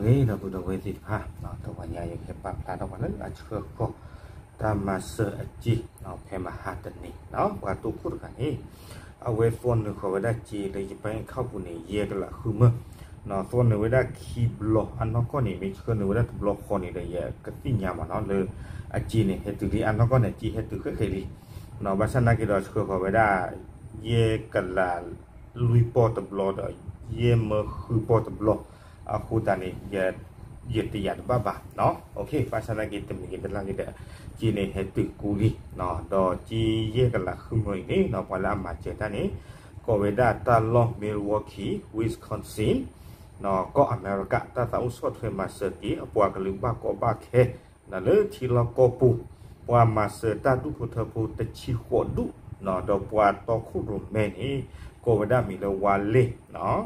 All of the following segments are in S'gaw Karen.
ဂ့ၤ ဒီပုၢ်ဒီဝဲၢ်သ့ၣ်တဖၣ်, တဝီညါယကဟဲပာ်ဖျါထီၣ်ပှၤလၢအဆှၢဃီၤ တၢ်မၤစၢၤအစ့ ဖဲမဟါတနံၤ, ပှၤတိခိၣ်တဂၤန့ၣ် အဝဲသွီနုာ်ဃီၤဝဲဒၣ်စ့လၢယ bank account ပူၤန့ၣ် ယဲၢ်ကလးဃုမၢ, သွီနုာ်ဝဲဒၣ်ခံဘျီအနီၢ်ကီၢ်န့ၣ် မ့ၢ်ဆှၢနုာ်ဝဲဒၣ်တဘျီဃီန့ၣ်ဒီး ယကသ့ၣ်ညါမးနီၤ လၢအစ့န့ၣ် ဟဲတုၤလံအနီၢ်ကီၢ်န့ၣ် စ့ဟဲတုၤဃဲးဃဲးလံ, ဘၣ်ဆၣ်နာ်က့ဒီးဆှၢဃီၤဝဲဒၣ် ယဲၢ်ကလးလွံၢ်ပီၢ်တဘျီဒီး ယဲၢ်မၢဃုပီၢ်တဘျီ, အဃိသတးန့ၣ် ယတယာ်တဘၣ်ဘၣ်, ဘၣ်ဆၣ်နာ်က့တမံၤက့ၤတလၢ်က့ၤဒီး စ့န့ၣ်ဟဲတုၤကူလံ, ဒီးစ့ယဲၢ်ကလးဃုမၢအံၤန့ၣ် ပှၤလၢအမၤစၢၤတၢ်န့ၣ် ကိးဝဲဒၣ်တၢ်လီၢ် Milwaukee Wisconsin ကီၢ်အမဲရကၤ တၢ်သးအိၣ်ဆီၣ်ထွဲမၤစၢၤက့ၤ အပှၤကလုာ်ဘၣ်ကီဘၣ်ခဲ လၢထံလီၢ်ကီၢ်ပူၤ, ပှၤမၤစၢၤတၢ်ဒူၣ်ဖိထၢဖိတဆံဃိးဒူၣ်, ဒီးပှၤတီခိၣ်ရိၣ်မဲန့ၣ် ကိးဝဲဒၣ်မံၤလၢဝါလ့ၢ်,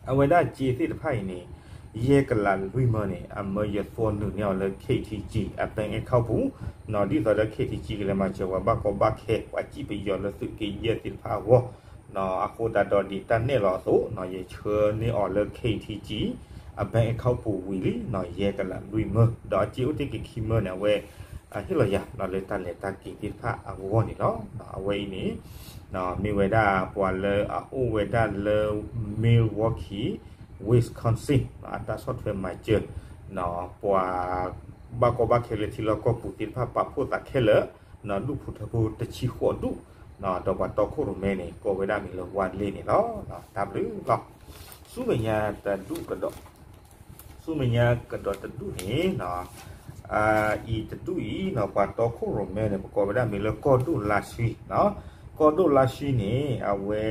အဝဲဒၣ်စ့သ့ၣ်တဖၣ်အံၤန့ၣ် ယဲၢ်ကလးလွံၢ်မၢန့ၣ် အမၢယသွီနုာ်န့ၢ်အီၤလၢ KTG အ bank account ပူၤ, ဒ်သိးဒီး KTG ကလဲၤမၤစၢၤပှၤဘၣ်ကီဘၣ်ခဲ ပှၤစံၣ်ပယီၤလၢသုးက့ယဲၢ်သ့ၣ်တဖၣ်အဂီၢ်, အဃိသတးဒီးဒ်တၢ်နဲၣ်လီၤအသိး ယဆှၢန့ၢ်အီၤလၢ KTG အ bank account ပူၤဝံၤလံ, ယဲၢ်ကလးလွံၢ်မၢ, ဒီးအစ့အိၣ်တ့ၢ်က့ၤခံမၢန့ၣ် အဝဲ ဟ့ၣ်လီၤယၤလၢတၢ်လဲၤတၢ်က့ၤသ့ၣ်တဖၣ်အဂီၢ်န့ၣ်လီၤ. အဝဲအံၤန့ၣ် မ့ၢ်ဝဲဒၣ်ပှၤလၢအအိၣ်ဝဲဒၣ်လၢ Milwaukee Wisconsin အတၢ်ဆီၣ်ထွဲမၤစၢၤ ပှၤဘၣ်ကီဘၣ်ခဲလၢထံလီၢ်ကီၢ်ပူၤသ့ၣ်တဖၣ်ပာ်ဖှိၣ်သးခဲလၢာ်, ဒူၣ်ဖိထၢဖိတဆံဃိးဒူၣ်, ဒီးပှၤတီခိၣ်ရိၣ်မဲန့ၣ် ကိးဝဲဒၣ်မံၤလၢဝါလ့ၢ်န့ၣ်လီၤ. တၢ်ဘျုးလီၤ. ဆူမဲာ်ညါတဒူၣ်ကဒီး, ဆူမဲာ်ညါကဒီးတဒူၣ်န့ၣ် အံၤတဒူၣ်အံၤ ပှၤတီခိၣ်ရိၣ်မဲန့ၣ် ပကိးဝဲဒၣ်မံၤလၢကီၢ်ဒိၣ်လါဆှံ, ကီၢ်ဒိၣ်လါဆှံန့ၣ် အဝဲ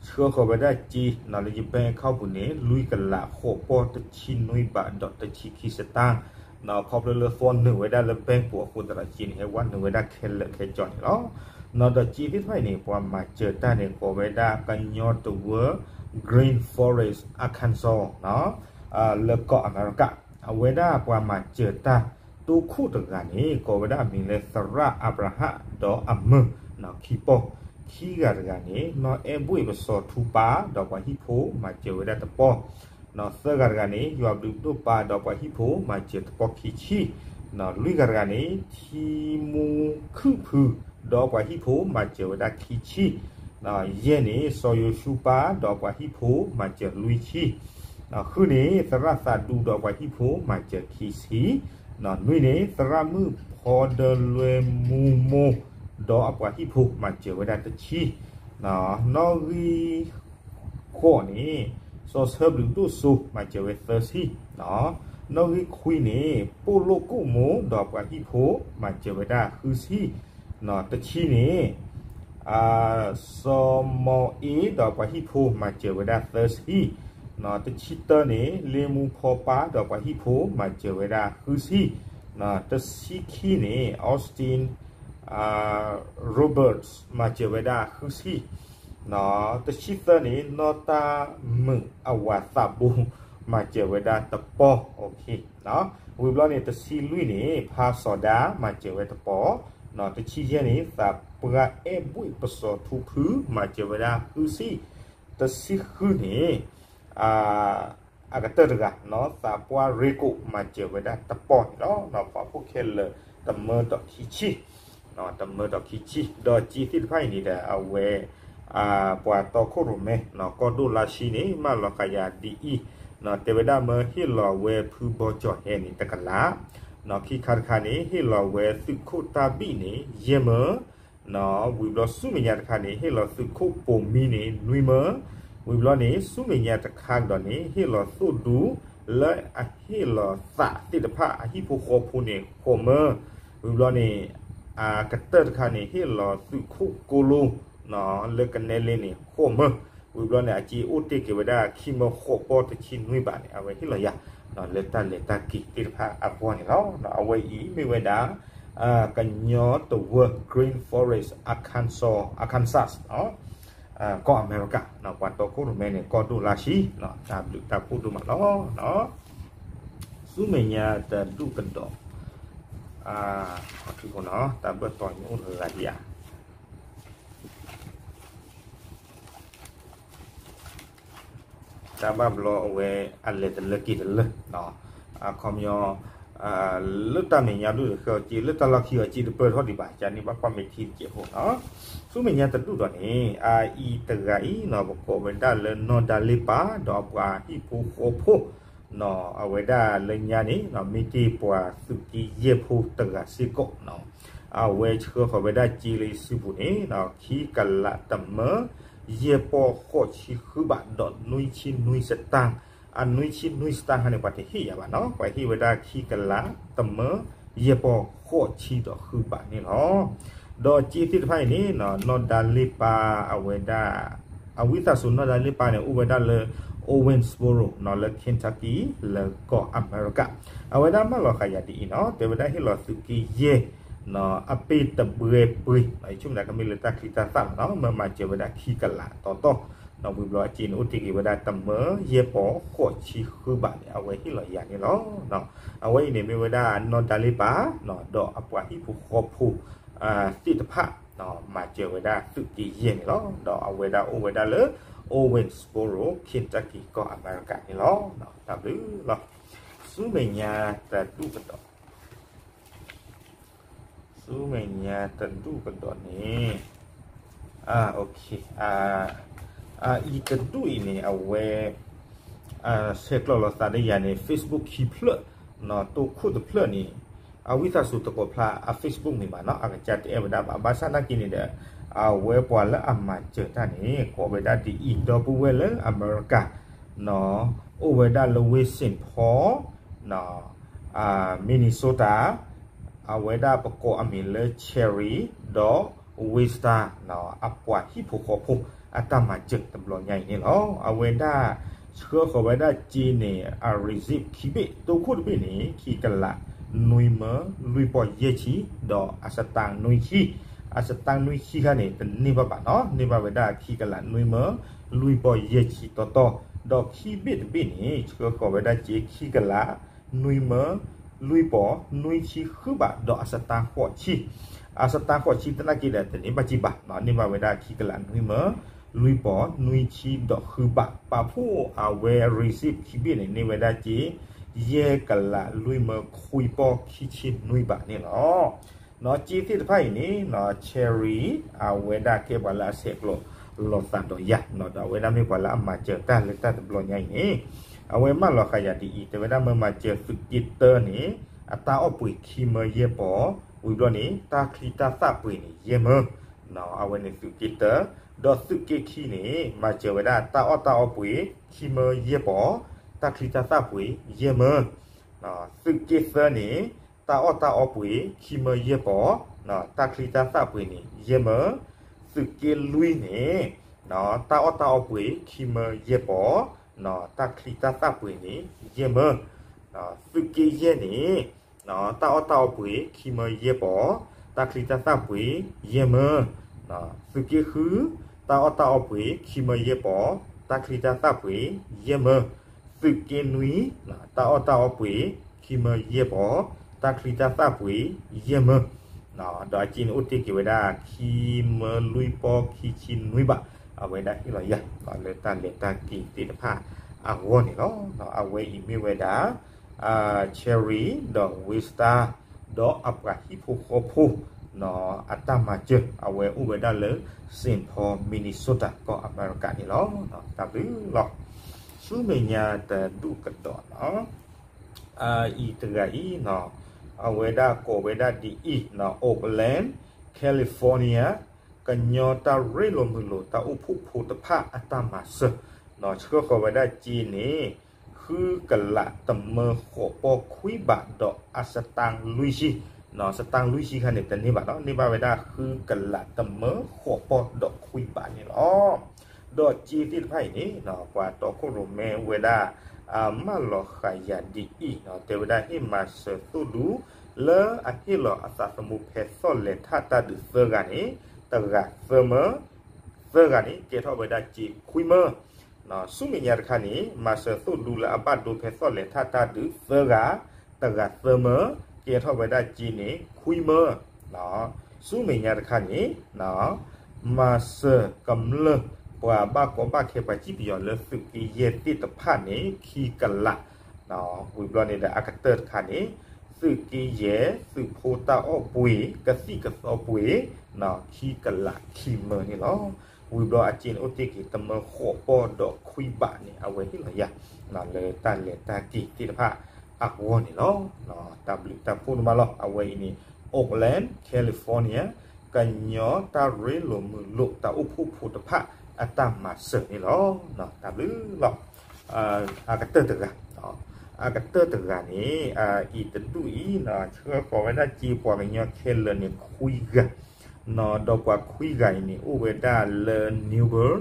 ဆှၢဃီၤဝဲဒၣ်စ့လၢယ bank account ပူၤန့ၣ် လွံၢ်ကလးဃိးပီၢ်တဆံနွံဘးဒီးတဆံခံစတၢ်, ခီဖျိလၢသွီနုာ်ဝဲဒၣ်လၢ bank ပူၤအဃိသတးဒီး စ့န့ၣ် ဟဲဝဲနုာ်ဝဲဒၣ်ခဲလၢာ်ခဲဆ့န့ၣ်လီၤ. ဒီးစ့သ့ၣ်တဖၣ်အံၤန့ၣ် ပှၤမၤစၢၤတၢ်န့ၣ် ကိးဝဲဒၣ်ကညီတဝၢ Green Forest Arkansas လၢကီၢ်အမဲရကၤ, အဝဲဒၣ်ပှၤမၤစၢၤတၢ်တိခိၣ်တဂၤန့ၣ် ကိးဝဲဒၣ်အမံၤလၢသရၣ်အၤဘြၤဟၣ်ဒီးအမုၢ်, ခံပီၢ်, ခံဂၤတဂၤန့ၣ် နီၢ်အဲၣ်ဘှ့ၣ်ပစီၤထူပၢ်ဒီးပှၤဟံၣ်ဖိမၤစၢၤဝဲဒၣ်တပီၢ်, သၢဂၤတဂၤန့ၣ် ယွၤဘျုးဒိၣ်ပၢ်ဒီးပှၤဟံၣ်ဖိမၤစၢၤတပီၢ်ခံဆံ, လွံၢ်ဂၤတဂၤန့ၣ် ထံမူခုၣ်ဖုဒီးပှၤဟံၣ်ဖိမၤစၢၤဝဲဒၣ်ခံဆံ, ယဲၢ်န့ၣ် စီၤယိၤၡူပၢ်ဒီးပှၤဟံၣ်ဖိမၤစၢၤလွံၢ်ဆံ, ဃုန့ၣ် သရၣ်သးဒူဒီးပှၤဟံၣ်ဖိမၤစၢၤခံဆံ, နွံန့ၣ် သရၣ်မုၣ်ဖီဒၢလွဲမူမိၢ်ဒီးအပှၤဟံၣ်ဖိမၤစၢၤဝဲဒၣ်တဆံ, နီၣ်ဂံၢ်ဃိးန့ၣ် စီၤဆၢဘျုးဒိၣ်စိမၤစၢၤဝဲသၢဆံ, နီၣ်ဂံၢ်ခွံန့ၣ် ပိၢ်လိၣ်ကိၣ်မိၢ်ဒီးပှၤဟံၣ်ဖိမၤစၢၤဝဲဒၣ်ဃုဆံ, တဆံန့ၣ် စီၤမီၤအ့ဒီးပှၤဟံၣ်ဖိမၤစၢၤဝဲဒၣ်သၢဆံ, တဆံတၢန့ၣ် လ့မူဖီပၢ်ဒီးပှၤဟံၣ်ဖိမၤစၢၤဝဲဒၣ်ဃုဆံ, တဆံခံန့ၣ် Austin Roberts မၤစၢၤဝဲဒၣ်ဃုဆံ, တဆံသၢန့ၣ် နီၢ်တၢ်မုာ်အဝၤသးဘိ မၤစၢၤဝဲဒၣ်တပီၢ်, ဝံၤဘျီန့ၣ် တဆံလွံၢ်န့ၣ် ဖါစီၤဒၤ မၤစၢၤဝဲတပီၢ်, တဆံယဲၢ်န့ၣ် သးပှၢ်အဲၣ်ဘှ့ၣ်ပစီၤထူဖု မၤစၢၤဝဲဒၣ်ဃုဆံ, တဆံဃုန့ၣ် အကတၢၢ်တဂၤ သးပှၢ်ရ့ကိး မၤစၢၤဝဲဒၣ်တပီၢ်န့ၣ်လီၤ. ပှၤဟံၣ်ဖိခဲလၢာ် တမၢဒီးခံဆံ, တမၢဒီးခံဆံ, ဒီးစ့သ့ၣ်တဖၣ်အံၤန့ၣ်ဒီး အဝဲ ပှၤတီခိၣ်ရိၣ်မဲ ကီၢ်ဒိၣ်လါဆှံန့ၣ် မၢလီၤဃာ်ယၤဒ်အံၤ, တဲဝဲဒၣ်မၢဟ့ၣ်လီၤဝဲဖုဘီကၠီၤဟဲန့ၣ်တကလး, ခံခါတခါန့ၣ် ဟ့ၣ်လီၤဝဲသုးခိၣ်တၢ်ဘံၣ်န့ၣ် ယဲၢ်မၢ, ဝံၤဘျီဆူမဲာ်ညါတခါန့ၣ် ဟ့ၣ်လီၤသုးခိၣ်ပိာ်မံန့ၣ် နွံမၢ, ဝံၤဘျီန့ၣ် ဆူမဲာ်ညါတခါကဒီးန့ၣ် ဟ့ၣ်လီၤသိၣ်ဒူ လၢအဟ့ၣ်လီၤသးသ့ၣ်တဖၣ်အဟံၣ်ဖိဃီဖိန့ၣ် ဃိးမၢ, ဝံၤဘျီန့ၣ် အကတၢၢ်တခါန့ၣ် ဟ့ၣ်လီၤသုးခိၣ်ကိလိ လၢကနဲလ့န့ၣ် ဃိးမၢ, ဝံၤဘျီန့ၣ် အစ့အိၣ်တ့ၢ်က့ၤဝဲဒၣ်ခံမၢဃိးပီၢ်တဆံနွံဘးန့ၣ် အဝဲဟ့ၣ်လီၤယၤ လၢတၢ်လဲၤတၢ်က့ၤသ့ၣ်တဖၣ်အဂီၢ်န့ၣ်လီၤ. အဝဲအံၤမ့ၢ်ဝဲဒၣ် ကညီတဝၢ Green Forest Arkansas, Arkansas ကီၢ်အမဲရကၤ, ပှၤတီခိၣ်ရိၣ်မဲန့ၣ် ကီၢ်ဒိၣ်လါဆှံ, တၢ်ဘျုးတၢ်ဖှိၣ်ဒိၣ်မးလီၤ. ဆူမဲာ်ညါတဒူၣ်ကဒီး, တၢ်ဘၢၣ်တီၤန့ၣ်အိၣ်တဂၤဧါ. တၢ်ဘၣ်ဘျီအဝဲအလဲၤတလၢက့ၤတလၢ, အခီပညီ လၢတၢ်မဲာ်ညါဒိၣ်တဃဲအီၤက့ လၢတၢ်လီၢ်ခံအီၤက့တပၢၢ်ထီၣ်ဒံးဘၣ်, ကန့ၣ်ဘၣ်ကွၢ်မ့ၢ်ထံတကဲးဖိနီၤ. ဆူမဲာ်ညါတဒူၣ်ဒီးန့ၣ် အအံၤတဂၤအံၤနီၤ ပကိးဝဲဒၣ်လၢနီၢ်ဒါလ့ပၢ် ဒီးအပှၤဟံၣ်ဖိဃီဖိ နီၤ အဝဲဒၣ်လၢညါန့ၣ် မ့ၢ်တ့ၢ်ပှၤသုးက့ယဲၢ်ဖိတဂၤစ့ၢ်ကီးနီၤ, အဝဲဆှၢဃီၤဝဲဒၣ်စ့လၢစုပူၤန့ၣ် ခံကလးတမၢ ယဲၢ်ပီၢ်ဃိးဆံဃုဘး ဒီးနွံဆံနွံစတၢ်, အနွံဆံနွံစတၢ်ခါန့ၣ် ပှၤတဟ့ၣ်ယၤဘၣ်နီၤ, ပှၤဟ့ၣ်ဝဲဒၣ်ခံကလးတမၢ ယဲၢ်ပီၢ်ဃိးဆံဒီးဃုဘးန့ၣ်လီၤ. ဒီးစ့သ့ၣ်တဖၣ်အံၤန့ၣ် နီၢ်ဒါလ့ပၢ်အဝဲဒၣ် အဝံသးစူၤနီၢ်ဒါလ့ပၢ်န့ၣ် အိၣ်ဝဲဒၣ်လၢ Owensboro နီၤ လၢ Kentucky လၢကီၢ်အမဲရကၤ, အဝဲဒၣ်မၢလီၤဃာ်ယၤဒ်အံၤနီၤ, တဲဝဲဒၣ်ဟ့ၣ်လီၤသုးက့ယဲၢ် အပ့ၢ်တဘှဲပှ့ၤ, ယဆိကမိၣ်ကမ့ၢ်လၢတၢ်ချံတၢ်သၣ်လီၤနီၤ, မၢမၤစၢၤဝဲဒၣ်ခံကလးတီတီ, ဝံၤဘျီအစ့န့ၣ်အိၣ်တ့ၢ်က့ၤဝဲဒၣ်တမၢ ယဲၢ်ပီၢ်ဃိးဆံဃုဘးန့ၣ် အဝဲဟ့ၣ်လီၤယၤန့ၣ်လီၤ. အဝဲအံၤန့ၣ်မ့ၢ်ဝဲဒၣ်နီၢ်ဒါလ့ပၢ် ဒီးအပှၤဟံၣ်ဖိဃီဖိ သ့ၣ်တဖၣ် မၤစၢၤဝဲဒၣ်သုးက့ယဲၢ်န့ၣ်လီၤ. ဒီးအဝဲဒၣ်အိၣ်ဝဲဒၣ်လၢ Owensboro Kentucky ကီၢ်အမဲရကၤန့ၣ်လီၤ. တၢ်ဘျုးလီၤ. ဆူမဲာ်ညါတဒူၣ်ကဒီး, ဆူမဲာ်ညါတဒူၣ်ကဒီးန့ၣ် အအံၤတဒူၣ်အံၤန့ၣ် အဝဲ ဆဲးကျိးလိာ်သးဒီးယၤန့ၣ် Facebook ခံဖျၢၣ်, တိခိၣ်တဖျၢၣ်န့ၣ် အဝံသးစူၤတကိးဖျါအ Facebook န့ၣ်ဘၣ်နီၤ, အကစၢ်တအဲၣ်ဝဲဒၣ်ဘၣ်, ဘၣ်ဆၣ်နာ်က့န့ၣ်ဒီး အဝဲပှၤလၢအမၤစၢၤတၢ်န့ၣ် ကိးဝဲဒၣ်ဒ်အံၤ, ဒီပုၢ်ဝဲၢ်လၢအမဲရကၤ အိၣ်ဝဲဒၣ်လၢဝ့ၢ် Saint Paul Minnesota, အဝဲဒၣ်ပကိးအမံၤလၢ Cherry ဒီး Wista အပှၤဟံၣ်ဖိဃီဖိ အတၢ်မၤစၢၤတဘျီညါအံၤန့ၣ်လီၤ. အဝဲဒၣ်ဆှၢဃီၤဝဲဒၣ်စ့န့ၣ် အ receipt ခံဘ့ၣ်, တိခိၣ်တဘ့ၣ်န့ၣ် ခံကလးနွံမၢလွံၢ်ပီၢ်ယဲၢ်ဆံ, ဒီးအစတါနွံဆံ, အစတါနွံဆံခါန့ၣ် တန့ၢ်ဘၣ်ဘၣ်နီၤ, န့ၢ်ဘၣ်ဝဲဒၣ်ခံကလးနွံမၢလွံၢ်ပီၢ်ယဲၢ်ဆံတီတီ, ဒီးခံဘ့ၣ်တဘ့ၣ်န့ၣ် ဆှၢဃီၤဝဲဒၣ်စ့ခံကလး နွံမၢလွံၢ်ပီၢ်နွံဆံဃုဘး ဒီးအစတါဃိးဆံ, အစတါဃိးဆံသနာ်က့ဒီး တန့ၢ်ဘၣ်က့ဘၣ်, န့ၢ်ဘၣ်ဝဲဒၣ်ခံကလးနွံမၢလွံၢ်ပီၢ်နွံဆံဒီးဃုဘး, ပာ်ဖှိၣ်အဝဲ receipt ခံဘ့ၣ်န့ၣ် န့ၢ်ဝဲဒၣ်စ့ ယဲၢ်ကလးလွံၢ်မၢခွံပီၢ်ခံဆံနွံဘးန့ၣ်လီၤ. နီၤ စ့သ့ၣ်တဖၣ်အံၤန့ၣ် နီၤ Cherry အဝဲဒၣ်ကဲပှၤလၢအဆဲးကျိးလိာ်သးဒီးယၤ, ဒီးအဝဲဒၣ်မ့ၢ်ပှၤလၢအမၤစၢၤတၢ်လၢတၢ်တဘျီညါအံၤန့ၣ်, အဝဲမၢလီၤဃာ်ယၤဒ်အံၤ, တဲဝဲဒၣ်မၢမၤစၢၤသုးက့တၢန့ၣ် အတၢ်အီၣ်ပှ့ၤခံမၢယဲၢ်ပီၢ်, ဝံၤဘျီန့ၣ် တၢ်ချံတၢ်သၣ်ပှ့ၤန့ၣ်ယဲၢ်မၢ, အဝဲန့ၣ်သုးက့တၢ, ဒီးသုးက့ခံန့ၣ် မၤစၢၤဝဲဒၣ်တၢ်အီၣ်တၢ်အီပှ့ၤ ခံမၢယဲၢ်ပီၢ်, တၢ်ချံတၢ်သၣ်ပှ့ၤယဲၢ်မၢ, သုးက့သၢန့ၣ် တၢ်အီၣ်တၢ်အီပှ့ၤ ခံမၢယဲၢ်ပီၢ်, တၢ်ချံတၢ်သၣ်ပှ့ၤန့ၣ် ယဲၢ်မၢ, သုးက့လွံၢ်န့ၣ် တၢ်အီၣ်တၢ်အီပှ့ၤ ခံမၢယဲၢ်ပီၢ်, တၢ်ချံတၢ်သၣ်ပှ့ၤန့ၣ် ယဲၢ်မၢ, သုးက့ယဲၢ်န့ၣ် တၢ်အီၣ်တၢ်အီပှ့ၤ ခံမၢယဲၢ်ပီၢ်, တၢ်ချံတၢ်သၣ်ပှ့ၤ ယဲၢ်မၢ, သုးက့ဃု တၢ်အီၣ်တၢ်အီပှ့ၤ ခံမၢယဲၢ်ပီၢ်, တၢ်ချံတၢ်သၣ်ပှ့ၤ ယဲၢ်မၢ, သုးက့နွံ တၢ်အီၣ်တၢ်အီပှ့ၤ ခံမၢယဲၢ်ပီၢ်, တၢ်ချံတၢ်သၣ်ပှ့ၤ ယဲၢ်မၢ, ဒီးအစ့န့ၣ်အိၣ်တ့ၢ်က့ၤဝဲဒၣ် ခံမၢလွံၢ်ပီၢ်ခံဆံနွံဘး, အဝဲဒၣ်ဟ့ၣ်လီၤယၤ လၢတၢ်လဲၤတၢ်က့ၤသ့ၣ်တဖၣ်အဂီၢ်န့ၣ်လီၤ. အဝဲအံၤမ့ၢ်ဝဲဒၣ် Cherry ဒီး Wista ဒီးအပှၤဟံၣ်ဖိဃီဖိ အတၢ်မၤစၢၤ အဝဲအိၣ်ဝဲဒၣ်လၢ Saint Paul Minnesota ကီၢ်အမဲရကၤန့ၣ်လီၤ. တၢ်ဘျုးလီၤ. ဆူမဲာ်ညါတဒူၣ်ကဒီးနီၤ အအံၤတဂၤအံၤနီၤ အဝဲဒၣ်ကိးဝဲဒၣ်ဒ်အံၤနီၤ Oakland California ကညီတၢ်ရ့လိာ်မုာ်လိာ်တၢ်အိၣ်ဖှိၣ်ဖိတဖၣ်အတၢ်မၤစၢၤ ဆှၢဃီၤဝဲဒၣ်စ့န့ၣ် ဃုကလးတမၢဃိးပီၢ်ခွံဘး ဒီးအစတါလွံၢ်ဆံ, စတါလွံၢ်ဆံခါန့ၣ် တန့ၢ်ဘၣ်နီၤ, န့ၢ်ဘၣ်ဝဲဒၣ်ဃုကလးတမၢဃိးပီၢ်ဒီးခွံဘးန့ၣ်လီၤ. ဒီးစ့သ့ၣ်တဖၣ်အံၤန့ၣ် ပှၤတီခိၣ်ရိၣ်မဲဝဲဒၣ် မၢလီၤဃာ်ယၤဒ်အံၤ, တဲဝဲဒၣ်ဟ့ၣ်မၤစၢၤသိၣ်ဒူ လၢအဟ့ၣ်လီၤအသးသမူဖဲသီၣ်လဲၤထၣ်တၢ်ဒုးသၢဂၤန့ၣ် တဂၤသၢမၢ, သၢဂၤန့ၣ် ကဲထီၣ်ဝဲဒၣ်စ့ခွံမၢ, ဆူမဲာ်ညါတခါန့ၣ် မၤစၢၤသိၣ်ဒူလၢအဘၣ်ဒိဖဲသီၣ်လဲၤထၣ်တၢ်ဒုးသၢဂၤ, တဂၤသၢမၢ, ကဲထီၣ်ဝဲဒၣ်စ့န့ၣ် ခွံမၢ, ဆူမဲာ်ညါတခါန့ၣ် မၤစၢၤကမျၢၢ် ပှၤဘၣ်ကီဘၣ်ခဲ ပှၤစံၣ်ပယီၤလၢသုးက့ယဲၢ်သ့ၣ်တဖၣ်န့ၣ် ခံကလး, ဝံၤဘျီန့ၣ်ဒီးအကတၢၢ်တခါန့ၣ် သုးက့ယဲၢ် သုးဖိတၢ်အီၣ်ပှ့ၤ ကသံၣ်ကသီပှ့ၤ ခံကလးခံမၢန့ၣ်လီၤ. ဝံၤဘျီအစ့န့ၣ်အိၣ်တ့ၢ်က့ၤ တမၢဃိးပီၢ်ဒီးခွံဘးန့ၣ် အဝဲဟ့ၣ်လီၤယၤ လၢတၢ်လဲၤတၢ်က့ၤသ့ၣ်တဖၣ်အဂီၢ်န့ၣ်လီၤ. တၢ်ဘျုးတၢ်ဖှိၣ်ဒိၣ်မးလီၤ. အဝဲအံၤန့ၣ် Oakland California ကညီတၢ်ရ့လိာ်မုာ်လိာ် တၢ်အိၣ်ဖှိၣ်ဖိတဖၣ်အတၢ်မၤစၢၤန့ၣ်လီၤ. တၢ်ဘျုးလီၤ. အကတၢၢ်တဂၤ, အကတၢၢ်တဂၤန့ၣ် အအံၤတဒူၣ်အံၤ ဆှၢဃီၤဝဲဒၣ်စ့ပှၤကညီခဲလၢာ်န့ၣ် ခွံဂၤ, ဒီးပှၤခွံဂၤအံၤန့ၣ် အိၣ်ဝဲဒၣ်လၢ New Bern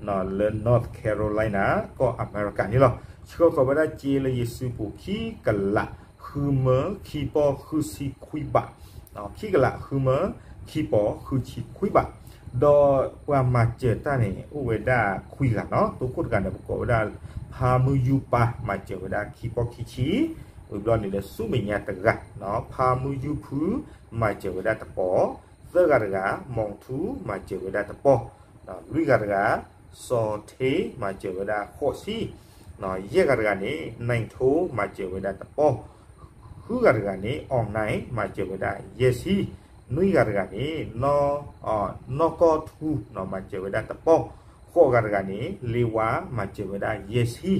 လၢ North Carolina ကီၢ်အမဲရကၤန့ၣ်လီၤ. ဆှၢဃီၤဝဲဒၣ်စ့လၢယစုပူၤ ခံကလး ဃုမၢ ခံပီၢ် ဃုဆံခွံဘး, ခံကလး ဃုမၢ ခံပီၢ် ဃုဆံခွံဘး, ဒီးပှၤမၤစၢၤတၢ်န့ၣ် အိၣ်ဝဲဒၣ်ခွံဂၤနီၤ. တိခိၣ်တဂၤန့ၣ် ပကိးဝဲဒၣ် ဖါမုၢ်ယူပၢ် မၤစၢၤဝဲဒၣ်ခံပီၢ်ခံဆံ, ဝံၤဘျီန့ၣ်ဒီးဆူမဲာ်ညါတဂၤ, ဖါမုၢ်ယူဖု မၤစၢၤဝဲဒၣ်တပီၢ်, သၢဂၤတဂၤ မီၤထူ မၤစၢၤဝဲဒၣ်တပီၢ်, လွံၢ်ဂၤတဂၤ စီၤထ့ မၤစၢၤဝဲဒၣ်ဃိးဆံ, ယဲၢ်ဂၤတဂၤန့ၣ် နၢၣ်ထိ မၤစၢၤဝဲဒၣ်တပီၢ်, ဃုဂၤတဂၤန့ၣ် အီၣ်နၢၣ် မၤစၢၤဝဲဒၣ်ယဲၢ်ဆံ, နွံဂၤတဂၤန့ၣ် နီၢ်ကီၢ်ထူ မၤစၢၤဝဲဒၣ်တပီၢ်, ဃိးဂၤတဂၤန့ၣ် လ့ဝါ မၤစၢၤဝဲဒၣ်ယဲၢ်ဆံ,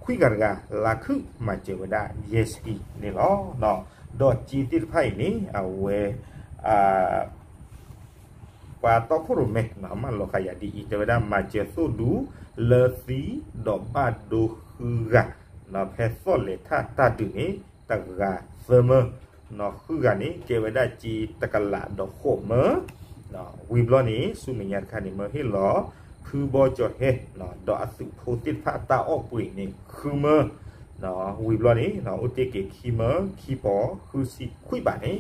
ခွံဂၤတဂၤ လါခုၣ် မၤစၢၤဝဲဒၣ်ယဲၢ်ဆံန့ၣ်လီၤ. ဒီးစ့သ့ၣ်တဖၣ်အံၤန့ၣ် အဝဲ ပှၤတီခိၣ်ရိၣ်မဲ မၢလီၤဃာ်ယၤဒ်အံၤ တဲဝဲဒၣ် မၤစၢၤသိၣ်ဒူ လၢသံဒီးဘၣ်ဒိဃုဂၤ ဖဲသီၣ်လဲၤထၣ်တၢ်ဒုးန့ၣ် တဂၤသၢမၢ, ဃုဂၤန့ၣ် ကဲဝဲဒၣ်စ့တကလးဒီးဃိးမၢ, ဝံၤဘျီန့ၣ် ဆူမဲာ်ညါတခါန့ၣ် မၢဟ့ၣ်လီၤ ဖုဘီကၠီၤဟဲ ဒီးအသုးဖိသ့ၣ်တဖၣ်တၢ်အီၣ်ပှ့ၤန့ၣ် ဃုမၢ, ဝံၤဘျီန့ၣ် အိၣ်တ့ၢ်က့ၤခံမၢ ခံပီၢ် ဃုဆံခွံဘးန့ၣ်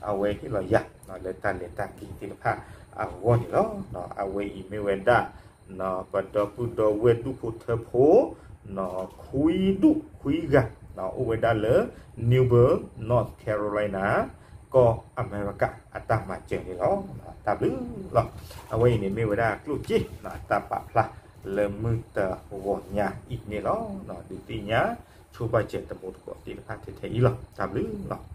အဝဲဟ့ၣ်လီၤယၤ လၢတၢ်လဲၤတၢ်က့ၤသ့ၣ်တဖၣ်အဂီၢ်န့ၣ်လီၤ. အဝဲအံၤမ့ၢ်ဝဲဒၣ် ပဒီပုၢ်ဒီဝဲၢ်ဒူၣ်ဖိထၢဖိ ခွံဒူၣ်ခွံဂၤ အိၣ်ဝဲဒၣ်လၢ New Bern, North Carolina ကီၢ်အမဲရကၤ အတၢ်မၤစၢၤန့ၣ်လီၤ. တၢ်ဘျုးလီၤ. အဝဲအံၤန့ၣ်မ့ၢ်ဝဲဒၣ်ကျိၣ်စ့ တၢ်ပာ်ဖျါလၢမုၢ်တဂီၤညါအံၤန့ၣ်လီၤ. ဒုးသ့ၣ်ညါ ဆိပာ်စၢၤတမူတကိးသ့ၣ်တဖၣ်ထဲထဲအံၤလီၤ. တၢ်ဘျုးလီၤ.